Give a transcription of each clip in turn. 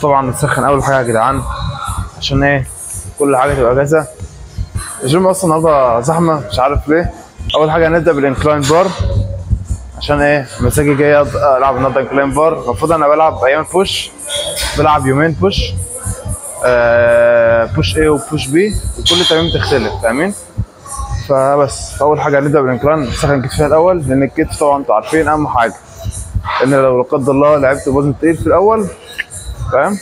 طبعا نسخن اول حاجة يا جدعان عشان ايه كل حاجة تبقى جاهزة. الجيم اصلا النهارده زحمة مش عارف ليه. اول حاجة هنبدا بال incline bar عشان ايه مزاجي جاي العب النهارده incline bar. المفروض انا بلعب ايام push، بلعب يومين push، push A و push B، وكل تمرين تختلف، فاهمين؟ فبس اول حاجة هنبدا بال incline، نسخن كتفنا الاول لان الكتف طبعا انتوا عارفين اهم حاجة، ان لو لا قدر الله لعبت بوزن تقيل في الاول فاهم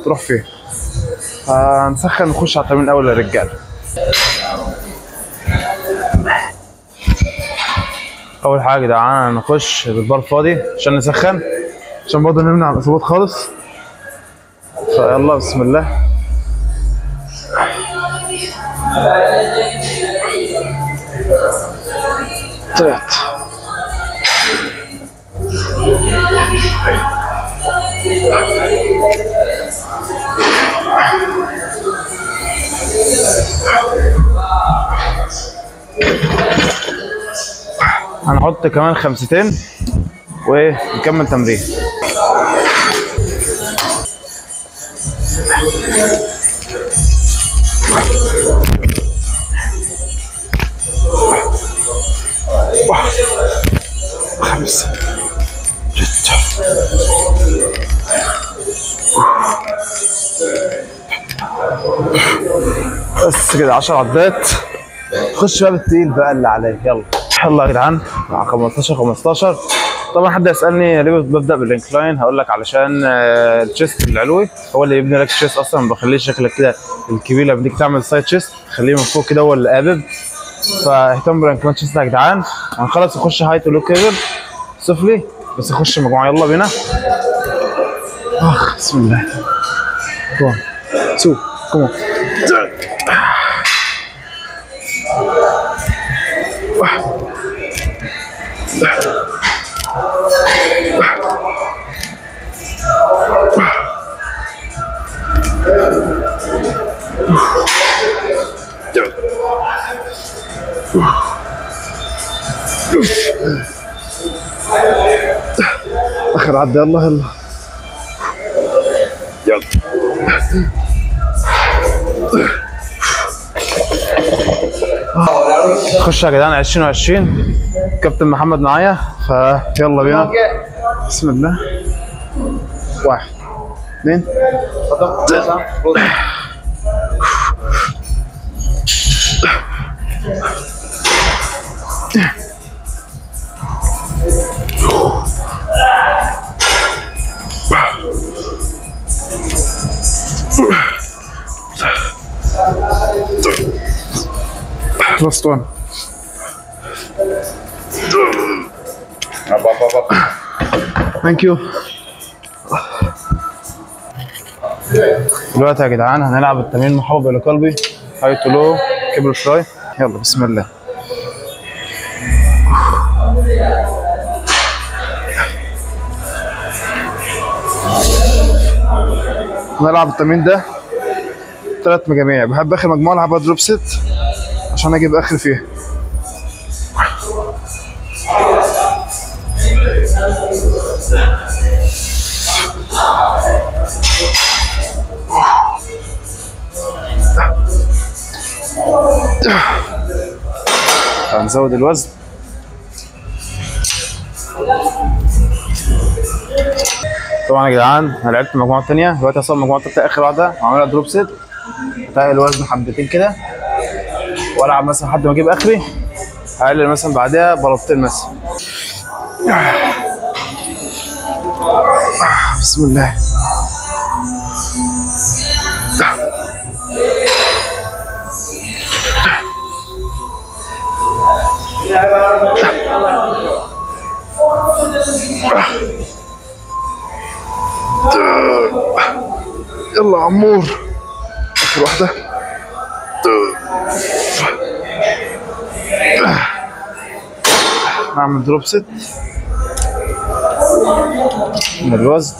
تروح فيه. هنسخن نخش على التمرين الاول يا رجاله. اول حاجة يا جدعان هنخش بالبار فاضي عشان نسخن، عشان برضه نمنع الاصابات خالص. فيلا بسم الله. طلعت هنحط كمان 5 ونكمل تمرين. واحد، 5، 6، بس كده 10 عدات. خش بقى بالتقيل بقى اللي عليك. يلا يلا يا جدعان مع 15 15. طبعا حد يسالني ليه ببدا بال incline، هقول لك علشان ال chest العلوي هو اللي يبني لك ال chest اصلا، ما بخليش شكلك كده الكبير. لما تيجي تعمل side chest خليه من فوق كده هو اللي قابب. فاهتم بال incline chest يا جدعان. هنخلص نخش high to low cable سفلي، بس نخش مجموعة. يلا بينا. اخ بسم الله. 1 2 come on. اخر عدة. يلا يلا يلا. خش يا جدعان 20 و20. كابتن محمد معايا، فيلا بينا. بسم الله. 1 2 3. Last one. Thank you. دلوقتي يا جدعان هنلعب التمرين المحبب الى قلبي، high to low cable fly. يلا بسم الله. هنلعب التمرين ده 3 مجاميع. بحب اخر مجموعة العبها drop set عشان اجيب اخر فيها. هنزود الوزن. طبعا يا جدعان انا لعبت مجموعة ثانية، دلوقتي هصور مجموعة ثالثة اخر واحدة هعملها drop set. هتقل الوزن حبتين كده والعب مثلا لحد ما اجيب اخري، هقلل مثلا بعدها بلطتين مثلا. بسم الله. يلا عمور اخر واحدة. نعمل drop set من الوزن.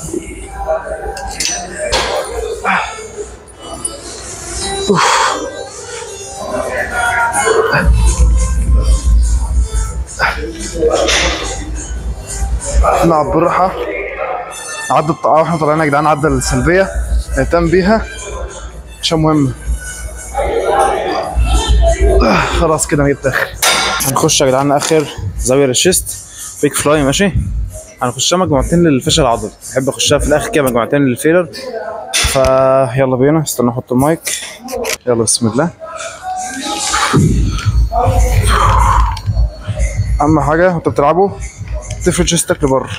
نلعب بالراحة عدة واحنا طالعين يا جدعان، عدة السلبية نهتم بيها عشان مهمة. خلاص كده انا جبت اخر. هنخش يا جدعان اخر زاوية لل chest، pec fly. ماشي، هنخشها مجموعتين للفشل العضلي، بحب اخشها في الاخر كده مجموعتين لل failure. فيلا بينا، استنى احط المايك. يلا بسم الله. اهم حاجة وانت بتلعبه تفرد chest ك لبره،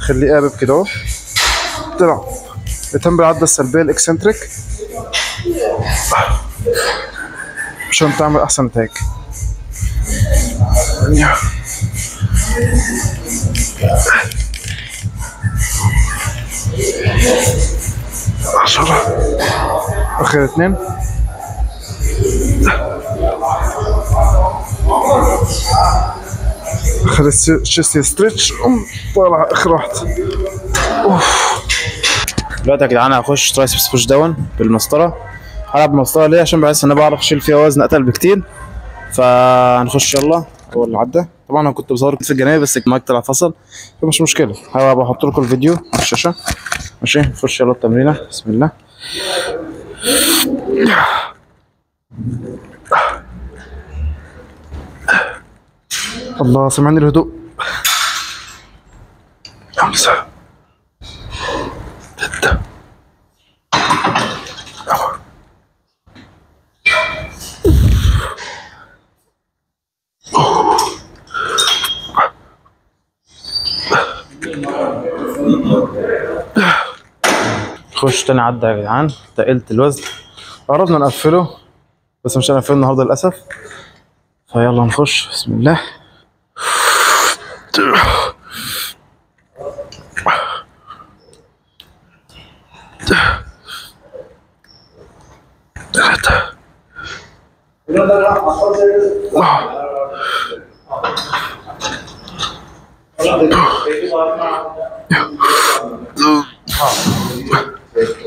خليه قابب كده اهو، تلعب اهتم بالعده السلبية ال eccentric عشان تعمل احسن نتائج. 10، اخر 2. اخر chest stretch، طالع اخر واحدة. اوف. دلوقتي يا جدعان هخش triceps push down بالمسطره. هلعب بالمسطره ليه؟ عشان بحس ان انا بعرف اشيل فيها وزن اتقل بكتير. فهنخش يلا اول عده. طبعا انا كنت بصور في الجانبي بس المايك طلع فصل، فمش مشكلة، هبقى احط لكم الفيديو على الشاشة. ماشي، نخش يلا التمرينه. بسم الله. الله، سمعني الهدوء. 5 6 7. خش تاني عدى يا جدعان. تقلت الوزن، قربنا نقفله بس مش هنقفله النهارده للاسف. فيلا نخش بسم الله. 3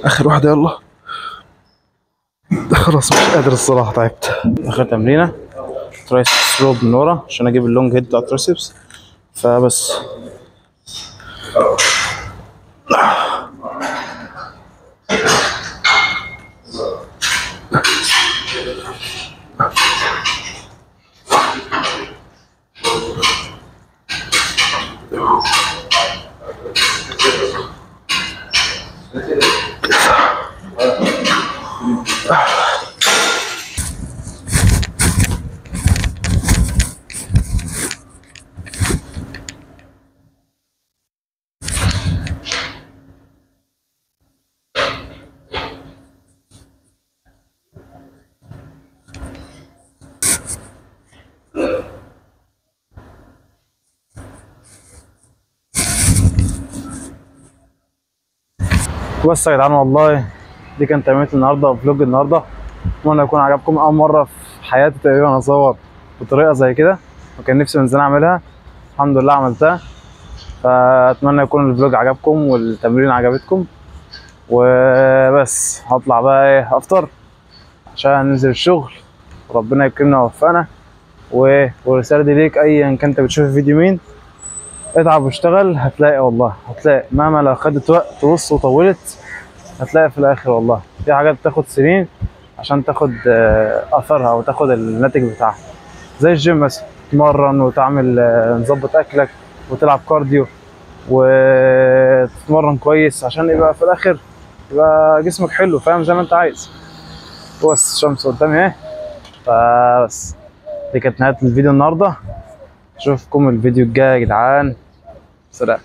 اخر واحدة يلا. خلاص مش قادر الصراحة، تعبت. اخر تمرينة triceps rope من ورا عشان اجيب ال long head بتاع ال triceps. فبس بس يا جدعان، والله دي كانت تمرينة النهارده و vlog النهارده. اتمنى يكون عجبكم. اول مرة في حياتي تقريبا اصور بطريقة زي كده، وكان نفسي من زمان اعملها، الحمد لله عملتها. فاتمنى يكون ال vlog عجبكم والتمرين عجبتكم. وبس هطلع بقى ايه، افطر عشان ننزل الشغل، وربنا يكرمنا ويوفقنا. والرسالة دي ليك ايا كان انت بتشوف الفيديو مين، اتعب واشتغل هتلاقي، والله هتلاقي، مهما لو خدت وقت بص وطولت هتلاقي في الاخر. والله في حاجات بتاخد سنين عشان تاخد اثرها وتاخد الناتج بتاعها، زي الجيم مثلا، تتمرن وتعمل نظبط اكلك وتلعب cardio وتتمرن كويس عشان يبقى في الاخر يبقى جسمك حلو، فاهم، زي ما انت عايز. بس الشمس قدامي اهي. فبس دي كانت نهاية الفيديو النهارده. اشوفكم الفيديو الجاي يا جدعان. سلام.